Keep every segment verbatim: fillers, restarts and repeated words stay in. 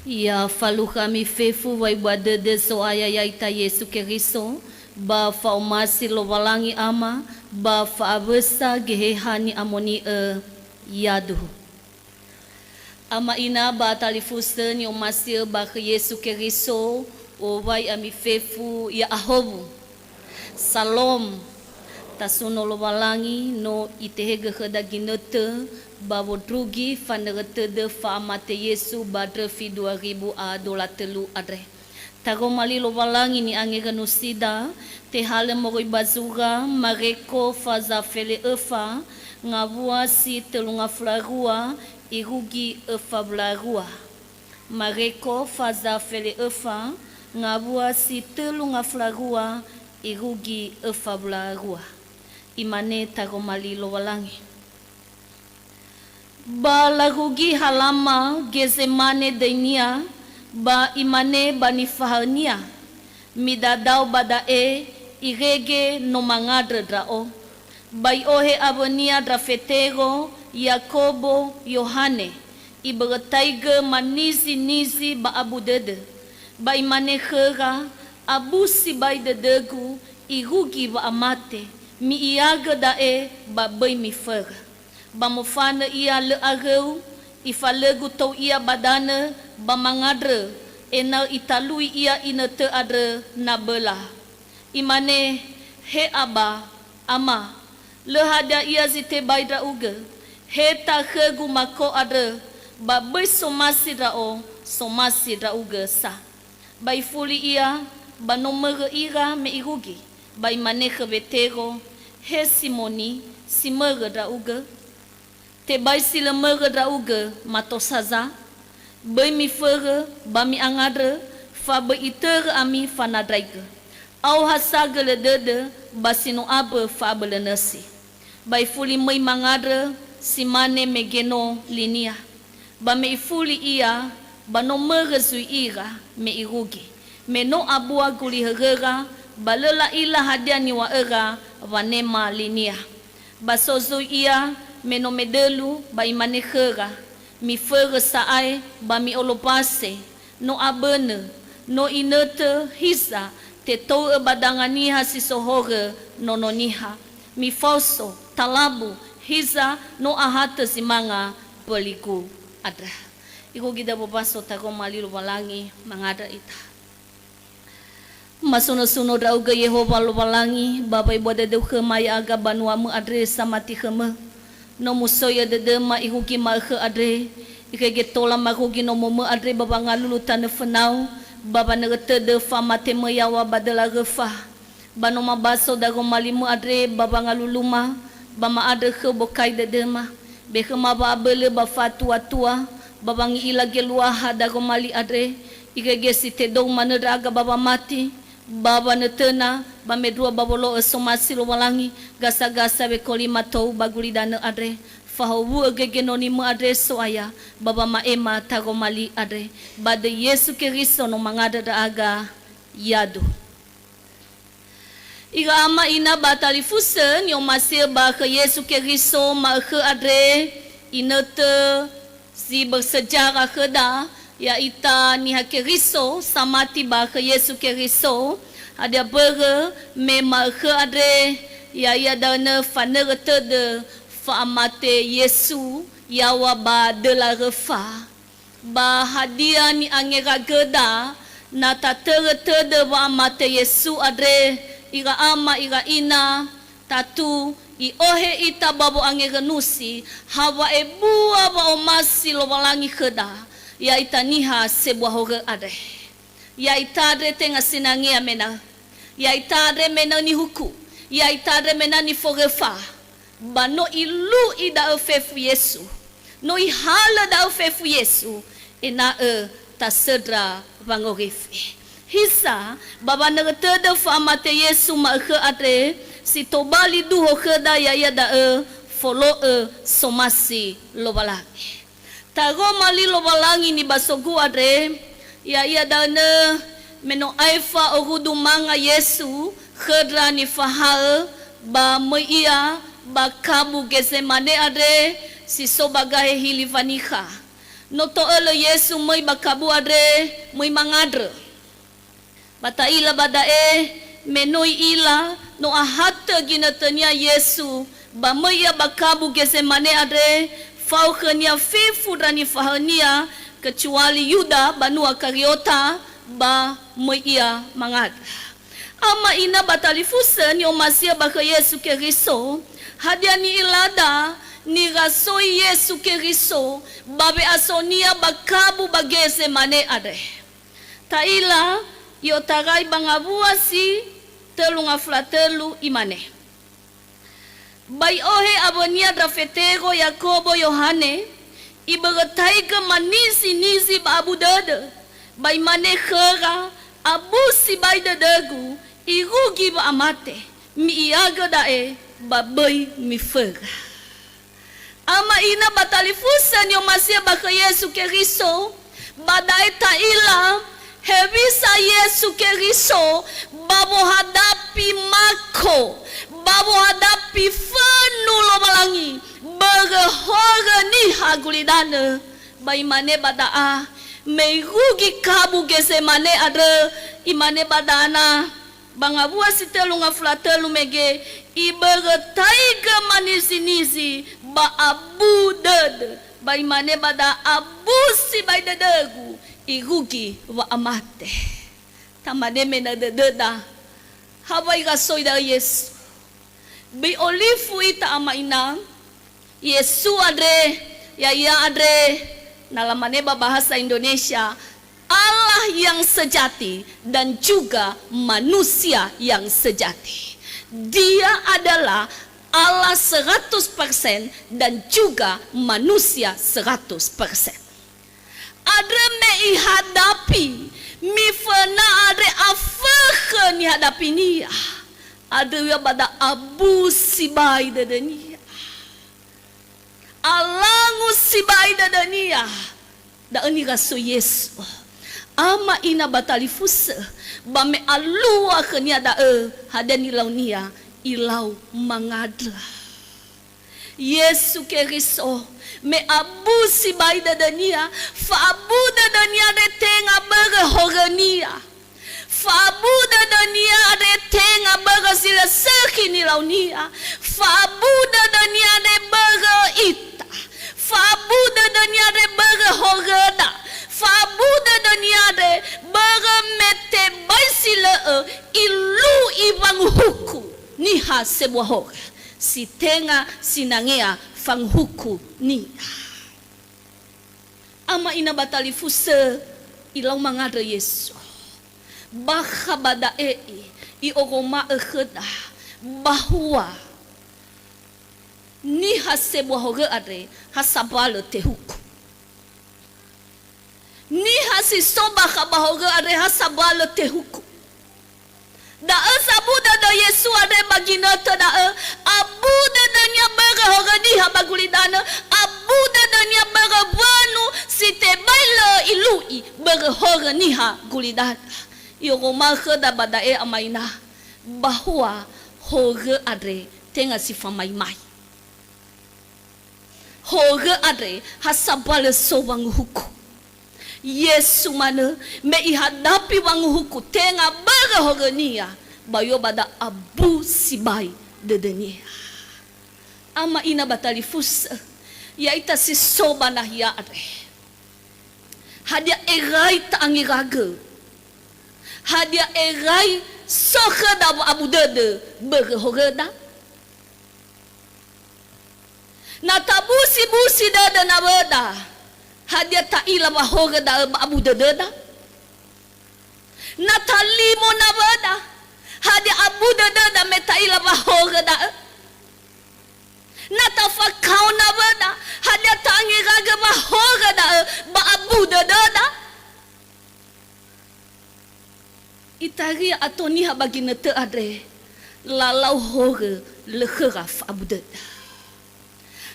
Ya falukha ami fefu wa'ebua dödö Zo'aya ya'ita Yesu Keriso, ba fa'omasi Lowalangi Ama, ba fa'awösa Geheha Ni'amoni'ö. Yaduhu. Ama ina ba talifusö ni'omasi'ö ba khö Yesu Keriso, owai ami fefu ya'ahowu. Salom. Tasuno Lowalangi no Itehegö khöda ginötö ba wondrugi fanörö tödö fa'amate Yesu ba ndröfi dua ribu a dua tölu andre. Taroma li Lowalangi ni'angerönusida, tehalö moroi ba zura Mareko faza fele öfa, ngawua si tölu ngafulu a rua, irugi öfa wulu a rua. Mareko faza fele öfa, ngawua si tölu ngafulu a rua, irugi öfa wulu a rua. Imane taroma li Lowalangi. Ba larugi halama Gezemane döinia, ba imane ba nifahaönia, "Midadao ba da'e, irege no mangandrö ndra'o." Ba i'ohe awönia ndra Fetero, Yakobo, Yohane, ibörötaigö manizinizi ba abu dödö. Ba imane khöra, "Abu sibai dödögu, irugi wa'amate, mi'iagö da'e ba böi miförö." Ba mofanö ia lö aröu, ifalögu tou ia ba danö ba mangandrö, ena'ö italui ia inötö andrö naböla. Imane, "He Aba, Ama, lö hadia ia zi tebai ndra'ugö. He takhögu mako andrö, ba böi somasi ndra'o, somasi ndra'ugö sa." Ba ifuli ia, ba no mörö ira me irugi, ba imane khö Wetero, "He Simoni, si mörö ndra'ugö? Tebai si lö mörö ndra'ugö mato saza? Böi miförö ba mi'angandrö, fa böi itörö ami fanandraigö. Aohasagö lö dödö ba si no ambö fa'abölö nösi." Ba ifuli möi mangandrö, si mane mege no linia. Ba me ifuli ia, ba no mörö zui ira me irugi. Me no abua guli höröra, ba lö la'ila hadia niŵa'öra wanema linia. Ba so zui ia me no medölu, ba imane khöra, "Miförö sa'ae ba mi'olombase, no abönö, no inötö, hiza, tetou'ö ba danga niha si so horö Nono Niha. Mifaoso, talabu, hiza, no ahatö zi manga mböligu andrö." Irugi da'ö wombaso taroma li Lowalangi, mangandrö ita. Masuno-suno ndra'ugö Yehowa Lowalangi, ba wa'ebua dödöu khöma ya'aga banuamö andre samati khömö. No musoi'ö dödöma irugi ma'ökhö andre, irege tola marugi nomomö andre ba wangalulu tanö fönau, ba wanörö tödö fa'amatemö yaŵa ba döla röfa. Ba no mabaso daroma limö andre ba wangaluluma, ba ma'andrö khöu bokai dödöma. Be khöma wa'abölö ba fa'atuatua, ba wangi'ila geluaha daroma li andre, irege si tedou manö ndra'aga ba wamati, ba wanötöna, ba mendrua ba wolo'ö somasi Lowalangi, gasa-gasa wekolima tou ba gulidanö andre. Fahowu'ö gegenonimö andre So'aya, ba wama'ema taroma li andre. Ba döi Yesu Keriso no mangandrö ndra'aga. Yadu. Ira ama ina ba talifusö ni'omasi'ö ba khö Yesu Keriso ma'ökhö andre, inötö zi bersejara khöda, ya'ita niha Keriso samati ba khö Yesu Keriso. Hadia börö me ma'ökhö andre, ya'ia da'önö fanörö tödö fa'amate Yesu yaŵa ba döla röfa. Ba hadia ni'angeragöda, na tatörö tödö wa'amate Yesu andre, ira ama, ira ina, tatu i'ohe ita ba wo'angerönusi, ha wa'ebua wa'omasi Lowalangi khöda, ya'ita niha sebua horö andre. Ya'ita andre tenga sinangea mena'ö. Ya'ita andre mena'ö nihuku. Ya'ita andre mena'ö niforöfa. Ba no ilu'i da'ö fefu Yesu. No ihalö da'ö fefu Yesu, ena'ö tasöndra wangorifi. Hiza, ba wanörö tödö fa'amate Yesu ma'ökhö andre, si tobali duho khöda ya'ia da'ö folo'ö somasi Lowalangi. Taroma li Lowalangi nibasogu andre, ya'ia da'önö me no aefa orudu manga Yesu khö ndra nifahaö, ba möi Ia ba kabu Gezemane andre si so ba gahe hili wanikha. No to'ölö Yesu möi ba kabu andre, möi mangandrö. Ba ta'ila ba da'e, me no i'ila, no ahatö ginötönia Yesu, ba möi ia ba kabu Gezemane andre, fao khönia fefu ndra nifahaönia, kecuali Yuda banua Kariota, ba möi ia mangandrö. Ama ina ba talifusö ni'omasi'ö ba khö Yesu Keriso, hadia ni'ilada nirasoi Yesu Keriso ba we'asonia ba kabu ba Gezemane andre? Ta'ila i'otarai ba ngawua si tölu ngafula tölu, imane, Ba i'ohe awönia ndra Fetero, Yakobo, Yohane, ibörötaigö manizinizi ba abu dödö, ba imane khöra, "Abu sibai dödögu, irugi wa'amate, mi'iagö da'e, ba böi miföra." Ama ina ba talifusö ni'omasi'ö ba khö Yesu Keriso, ba da'e ta'ila hewisa Yesu Keriso ba wohadapi mako, ba wohadapi fönu Lowalangi, börö horö niha gulidanö. Ba imane ba da'a, me irugi kabu Gezemane andrö, imane ba da'ana, Ba ngawua si tölu ngafula tölu mege, ibörötaigö manizinizi ba abu dödö. Ba imane ba da'a, "Abu sibai dödögu, irugi wa'amate." Tamane mena'ö dödöda, ha wa irasoi da'ö Yesu. Böi olifu ita ama ina, Yesu andre, ya'ia andre, na lamane ba bahasa Indonesia, Allah yang sejati dan juga manusia yang sejati. Dia adalah Allah seratus persen dan juga manusia seratus persen. Andrö me ihadapi, miföna andre afökhö nihadapinia. Andrö ia ba da'a, abu sibai dödönia. Alangu sibai dödönia. Da'ö nirasoi Yesu. Ama ina ba talifusö, ba me alua khönia da'ö, hadia nilaunia? Ilau mangandrö. Yesu Keriso, me abu sibai dödönia, fa'abu dödönia andre tenga börö horönia. Fa'abu dödönia andre tenga börö zi lö sökhi nilaunia. Fa'abu dödönia andre börö ita. Fa'abu dödönia andre börö horöda. Fa'abu dödönia andre börö me tebai si lö'ö ilu'i wanguhuku niha sebua horö, si tenga sinangea fanguhukunia. Ama ina ba talifusö, ilau mangandrö Yesu. Bakha ba da'e i-, i'oroma'ö khöda bahwa niha sebua horö andre ha sambalö tehuku. Niha si so bakha ba horö andre ha sambalö tehuku. Da'ö sabu dödö Yesu andre ba ginötö da'ö, abu dödönia börö horö niha ba gulidanö, abu dödönia börö wönu si tebai lö ilu'i börö horö niha gulidanö. I'oroma'ö khöda ba da'e ama ina, bahwa horö andre tenga si famaimai. Horö andre ha sambalö so wanguhuku. Yesu manö, me ihadapi wanguhuku tenga börö horönia, ba io ba da'a abu sibai dödönia. Ama ina ba talifusö, ya'ita si so ba nahia andre. Hadia erai ta'angeragö? Hadia erai so khöda wa'abu dödö börö horöda? Na tabusibusi dödö nawöda, hadia ta'ila wa horö da'ö ba abu dödöda? Na talimo nawöda, hadia abu dödöda me ta'ila wa horö da'ö? Na tafakao nawöda, hadia ta'angeragö wa horö da'ö ba abu dödöda? Itaria ato niha ba ginötö andre, lalau horö lö khöra fa'abu dödö.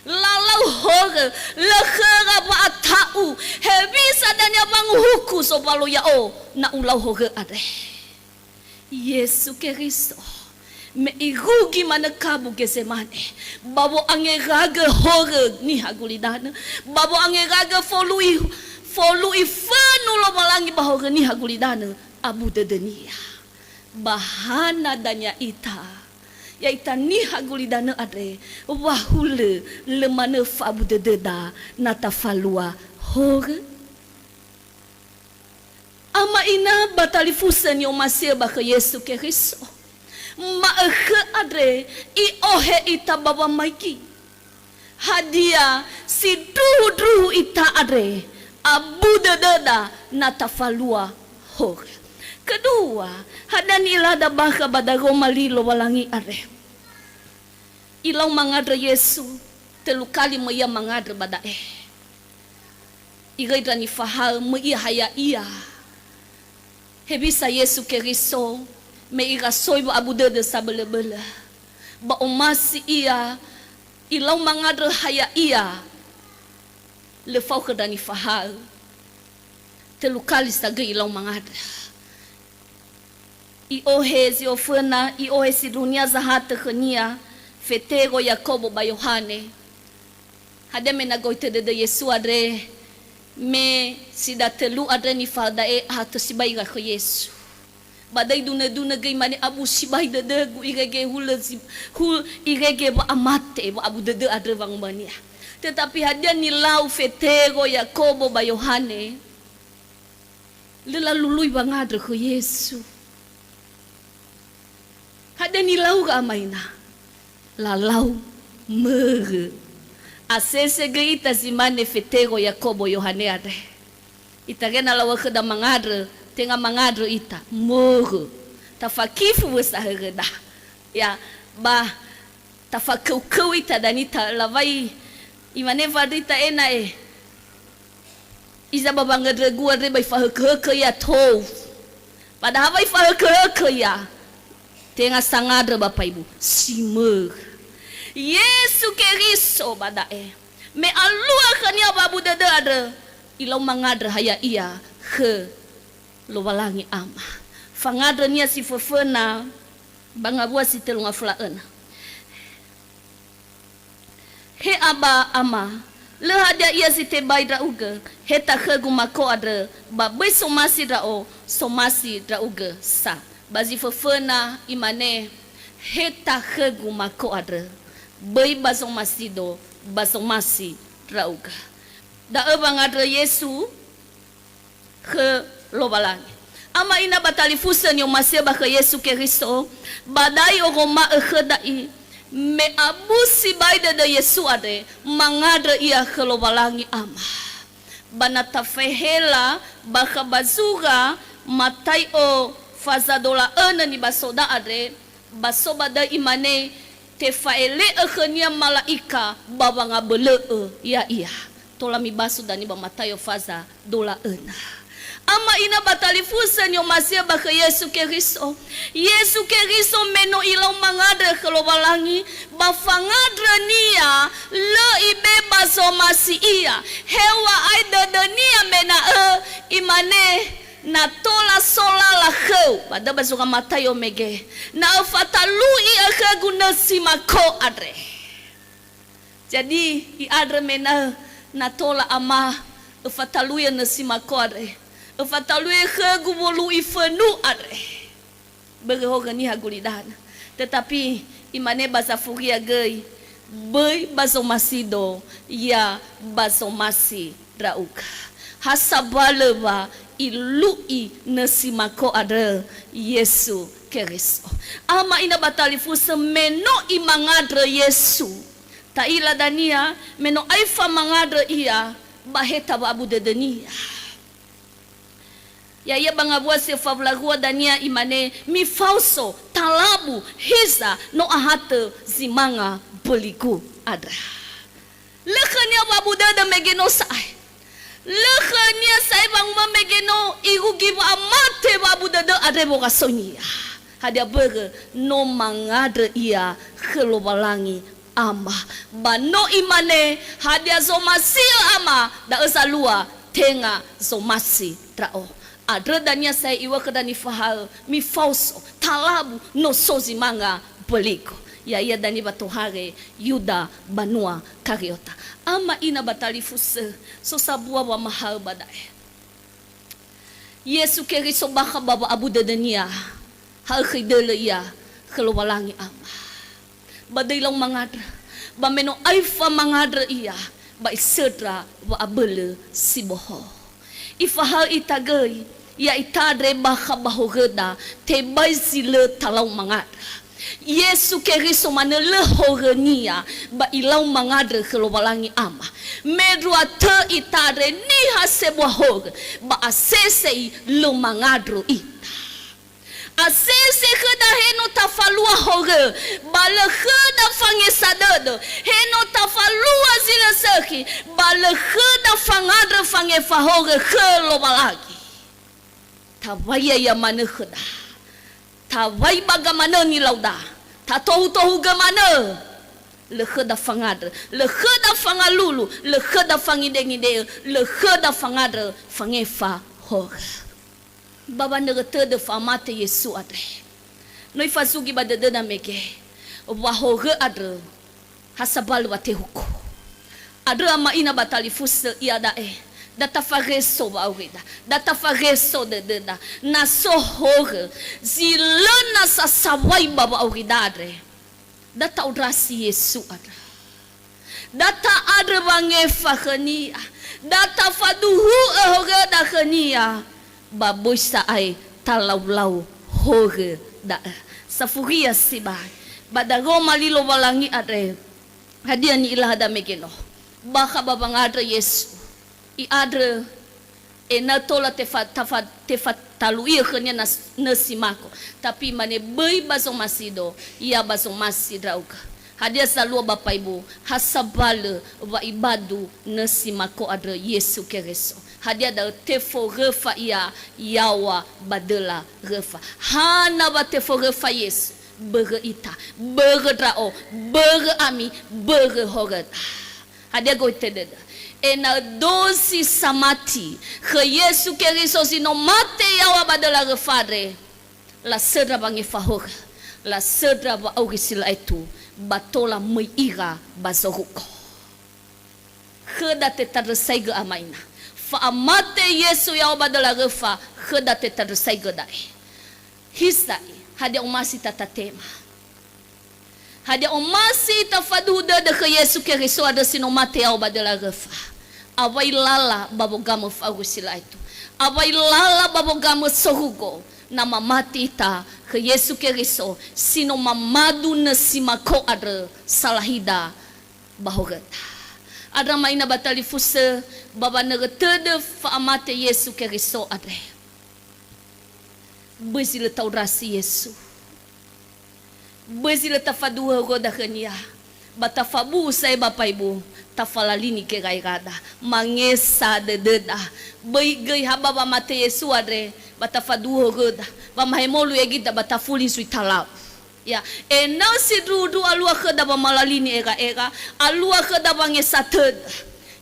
Lalau horö lö khöra wa'ata'u, hewisa dania wanguhuku zowalö ya'o na ulau horö andre. Yesu Keriso, Me irugi manö kabu Gezemane, ba wo'angeragö horö niha gulidanö, ba wo'angeragö folu'i, folu'i fönu Lowalangi ba horö niha gulidanö, abu dödönia. Ba hana dania ita, ya'ita niha gulidanö andre, wa hulö lö manö fa'abu dödöda na tafalua horö? Ama ina ba talifusö ni'omasi'ö ba khö Yesu Keriso. Ma'ökhö andre i'ohe ita ba wamaigi. Hadia sindruhundruhu ita andre, abu dödöda na tafalua horö. Kedua, hadia ni'ilada bakha ba daroma li Lowalangi andre? Ilau mangandrö Yesu, tölu kali möi ia mangandrö ba da'e. Iröi ndra nifahaö, möi ia ha ya'ia. Hewisa Yesu Keriso, me irasoi wa'abu dödö sabölöbölö. Ba omasi ia, ilau mangandrö ha ya'ia. Lö fao khö ndra nifahaö. Tölu kali sa göi ilau mangandrö. I'ohe zi oföna, i'ohe sindruhunia zahatö khönia, Fetero, Yakobo, ba Yohane. Hadia me na goitö dödö Yesu andre, me si datölu andre nifahaö da'e ahatö sibai ira khö Yesu. Ba döi dunö-dunö göi imane, abu sibai dödögu, irege hulö zi-, hul-, irege wa'amate, wa'abu dödö andrö wangumönia. Tetapi hadia nilau Fetero, Yakobo, ba Yohane? Lö lalului wangandrö khö Yesu. Hadia nilaura ama ina? Lalau mörö. Asese göi ita zi mane Fetero, Yakobo, Yohane andre. Ita gena laŵa'ö khöda mangandrö, tenga mangandrö ita, mörö. Tafakifu wösa höröda. Ya, ba Tafakeu-keu ita dania, ta-, lawai imane fandrita ena'e. Iza ba wangandrögu andre ba ifahökö-hökö ia tou. Padahal wa ifahökö-hökö ia, tenga sangandrö ba paibu, si mörö. Yesu Keriso ba da'e. Me alua khönia wa'abu dödö andrö, ilau mangandrö ha ya'ia khö Lowalangi Ama. Fangandrönia si föföna ba ngawua si tölu ngafula öna. He Aba Ama, lö hadia ia zi tebai ndra'ugö, he takhögu mako andrö, ba böi somasi ndra'o, somasi ndra'ugö sa. Ba zi föföna imane, he takhögu mako andrö, böi ba zomasido, ba zomasi ndra'ugö. Da'ö wangandrö Yesu khö Lowalangi. Ama ina ba talifusö ni'omasi'ö ba khö Yesu Keriso, ba da'ö oroma'ö khöda i, me abu sibai dödö Yesu andre, mangandrö ia khö Lowalangi Ama. Ba na tafehela bakha ba zura Matai'o faza dola önö nibasoda andre, ba so ba da'ö imane, tefa'ele'ö khönia mala'ika ba wangabölö'ö ya'ia. Tola mibaso dania ba Matai'o faza dola önö. Ama ina ba talifusö ni'omasi'ö ba khö Yesu Keriso. Yesu Keriso me no ilau mangandrö khö Lowalangi, ba fangandrönia lö ibe ba zomasi ia. Heŵa'ae dödönia me na'ö imane, na tola so lala khöu, ba da'ö ba zura Matai'o mege, na öfatalui ia khögu nösi mako andre. Jadi, i'andrö me na'ö, na tola Ama, öfatalui ia nösi mako andre. Öfatalui khögu wolu'i fönu andre. Börö horö niha gulidanö. Tetapi imane ba zafuria göi, böi ba zomasido, ya ba zomasi ndra'ugö. Ha sabalö wa ilu'i nösi mako andrö Yesu Keriso. Ama ina ba talifusö me no imangandrö Yesu. Ta'ila dania, me no aefa mangandrö ia ba heta wa'abu dödönia. Ya'ia ba ngawua si öfa wöla rua dania imane, "Mifaoso, talabu, hiza no ahatö zi manga mböligu andrö." Lö khönia wa'abu dödö mege no sa'ae. Lö khönia sa'ae wanguma'ö mege no irugi wa'amate wa'abu dödö andre worasoinia. Hadia börö? No mangandrö ia khö Lowalangi Ama. Ba no imane, "Hadia zomasi'ö Ama, da'ö zalua, tenga zomasi ndra'o." Andrö dania sa'ae iŵa'ö khö ndra nifahaö, "Mifaoso, talabu, no so zi manga Peligo. Ya'ia dania ba tohare Yuda banua Kariota. Ama ina ba talifusö, so sambua wamahaö ba da'e. Yesu Keriso bakha ba wa'abu dödönia, ha'ökhö idölö ia khö Lowalangi Ama. Ba döi lau mangandrö, ba me no aefa mangandrö ia, ba isöndra wa'abölö si bohou. Ifahaö ita göi, ya'ita andre bakha ba horöda, tebai zi lö talau mangandrö. Yesu Keriso manö lö horönia ba ilau mangandrö khö Lowalangi Ama. Mendrua tö ita andre niha sebua horö, ba asese i lö mangandrö ita. Asese khöda he no tafalua horö, ba lö khöda fangesa dödö. He no tafalua zi lö sökhi, ba lö khöda fangandrö fangefa horö khö Lowalangi. Tawai ya'ia manö khöda. Tawai ba gamanö nilauda. Tatohutohugö manö. Lö khöda fangandrö, lö khöda fangalulu, lö khöda fangidengide'ö, lö khöda fangandrö fangefa horö. Ba wanörö tödö fa'amate Yesu andre. No ifazugi ba dödöda mege, wa horö andrö ha sambalö wa tehuku. Andrö ama ina ba talifusö iada'e, da tafareso wa'aurida, da tafareso dödöda. Na so horö zi lö nasa sawai ba wa'aurida andre, da ta'ondrasi Yesu andrö. Da ta'andrö wangefa khönia. Da tafaduhu'ö horöda khönia. Ba böi sa'ae talaulau horö da'ö. Safuria sibai. Ba daroma li Lowalangi andre. Hadia ni'ila hadia mege no. Bakha ba wangandrö Yesu. I'andrö ena'ö tola tefa-, tafa-, tefatalui'ö khönia nas-, nösi mako. Tapi imane böi ba zomasido, ia ba zomasi ndra'ugö. Hadia zalua ba paibu, ha sambalö wa ibadu nösi mako andrö Yesu Keriso. Hadia da'ö teforöfa ia yaŵa ba döla röfa. Hana wa teforöfa Yesu, börö ita, börö ndra'o, börö ami, börö horöda. Hadia göi tödöda? Ena'ö dozi samati khö Yesu Keriso zi no mate yaŵa ba döla röfa andre, lasöndra wangefa horö, lasöndra wa'auri si lö aetu, ba tola möi ira ba zorugo. Khöda tetandrösaigö ama ina. Fa'amate Yesu yaŵa ba döla röfa, khöda tetandrösaigö da'e. Hiza'i, hadia omasi ita tatema? Hadia omasi ita faduhu dödö khö Yesu Keriso andrö si no mate yaŵa ba döla röfa? Awai lala ba wogamö fa'auri si lö aetu. Awai lala ba wogamö sorugo, na mamati ita khö Yesu Keriso si no mamadu nösi mako andrö salahida ba horöda. Andrö ama ina ba talifusö ba wanörö tödö fa'amate Yesu Keriso andre. Böi zi lö ta'ondrasi Yesu. Böi zi lö tafaduhu horöda khönia. Ba tafabu'u sa'ae ba paibu, tafalalini gera'erada. Mangesa dödöda. Böi göi ha ba wamate Yesu andre, ba tafaduhu horöda. Wamahemolu egida ba tafuli zui talau. Ya, ena'ö sindruhundruhu alua khöda wamalalini era'era, alua khöda wangesa tödö.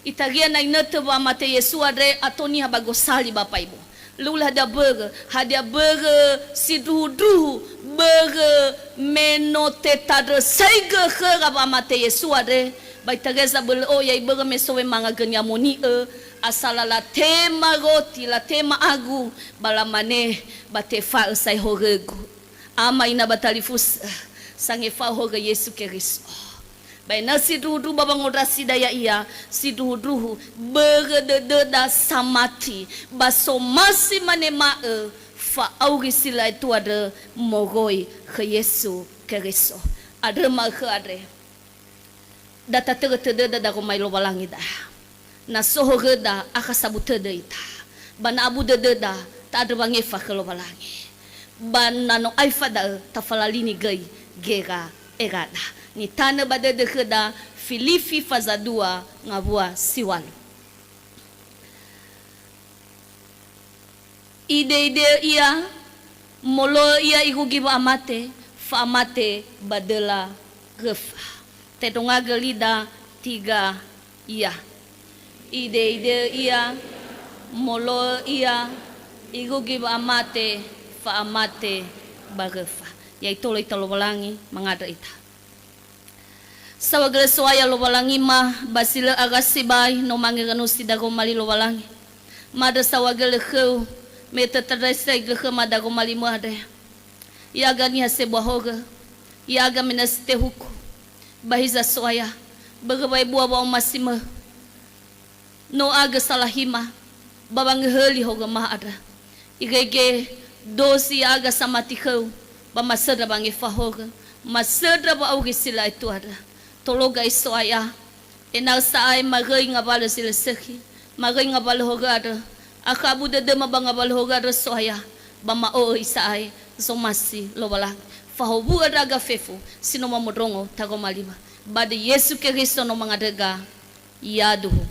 Itaria na inötö wamate Yesu andre ato niha ba gosali ba paibu. Lö u'ila hadia börö, hadia börö sindruhundruhu, börö me no tetandrösaigö khöra wamate Yesu andre, ba itaria zabölö oya ibörö me so wemanga gönia moni'ö, asala latema roti, latema agu, ba lamane, ba tefa'ö sa'ae horögu. Ama ina ba talifusö, sangefa'ö horö Yesu Keriso. Ba ena'ö sindruhundruhu ba wangondrasida ya'ia, sindruhundruhu, börö dödöda samati, ba somasi manema'ö fa'auri si lö aetu andrö moroi khö Yesu Keriso. Andrö ma'ökhö andre. Da tatörö tödöda daroma Lowalangi da'a. Na so horöda akha sabu tödö ita. Ba na abu dödöda ta'andrö wangefa khö Lowalangi. Ba na no aefa da'ö tafalalini göi gera'erada. Nitanö ba dödö khöda Filifi faza dua ngawua si ŵalu. Ideideo ia, molo'ö ia irugi wa'amate, fa'amate ba döla röfa. Tendrongagö lida tiga ia. Ideideo ia, molo'ö ia irugi wa'amate, fa'amate ba röfa. Ya'itolo ita Lowalangi, mangandrö ita. Saohagölö So'aya Lowalangima, ba zi lö ara sibai no mangeranösi dagoma li Lowalangi. Ma'andrö saohagölö khöu, me tötandra saohagölö khöma dagoma limö andre. Ya'aga niha sebua horö, ya'aga me na si tehuku. Ba hiza So'aya, börö wa ebua wa'omasimö. No agö salahima, ba wangöhöli horöma andrö. Irege dozi ya'aga samati khöu, ba masöndra wangefa horö, masöndra wa'auri si lö aetu andrö. Tologa i So'aya, ena'ö sa'ae maröi ngawalö zi lö sökhi, maröi ngawalö horö andrö, akha abu dödöma ba ngawalö horö andrö So'aya, ba ma'o'ö i sa'ae zomasi Lowalangi. Fahowu'ö ndra'aga fefu si no mamondrongo taroma liŵa. Ba döi Yesu Keriso no mangandröga, yaduhu.